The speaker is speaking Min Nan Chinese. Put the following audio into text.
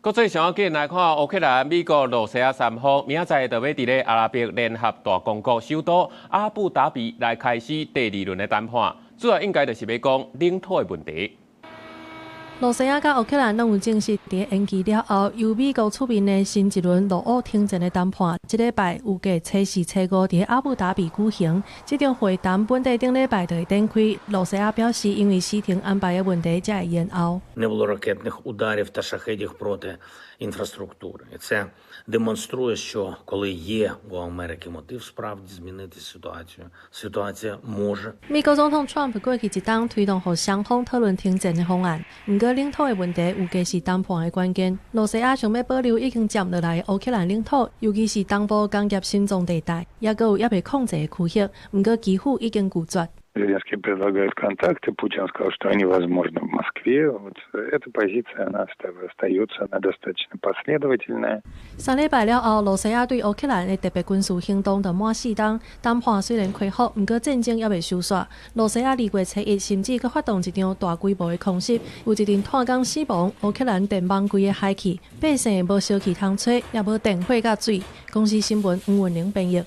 國際上緊來看，烏克蘭、美國、羅西亞三方明仔載就欲佇咧阿拉伯聯合大公國首都阿布達比來開始第二輪的談判，主要應該就是欲講領土的問題。羅西亞佮烏克蘭攏有證實，佇延期了後，由美國出面的新一輪俄烏停戰的談判，這禮拜預計初四、初五佇阿布達比舉行。這場會談本底頂禮拜就會展開。羅西亞表示，因為時程安排的問題，才會延後。 Не було ракетних ударів та шахедів проти інфраструктури. І це демонструє, що коли є у Америки мотив справді змінити ситуацію, ситуація може 美國總統川普過去一冬推動予雙方討論停戰的方案，毋過領土的問題預計是談判的關鍵。羅西亞想欲保留已經佔落來的烏克蘭領土，尤其是東部工業心臟地帶，猶閣有猶未控制的區域，毋過基輔已經拒絕。 Зеленский предлагает контакты, Путин сказал, что они возможны в Москве. Вот эта позиция, она остается, она достаточно последовательная. 三禮拜了後，羅西亞對烏克蘭的特別軍事行動就滿四冬，談判雖然恢復，毋過戰爭猶未收煞。羅西亞2月初1甚至閣發動一場大規模的空襲，有一陣炭工死亡。烏克蘭電網規个害去，百姓無燒氣通吹，也無電火佮水。公視新聞黃文玲編譯。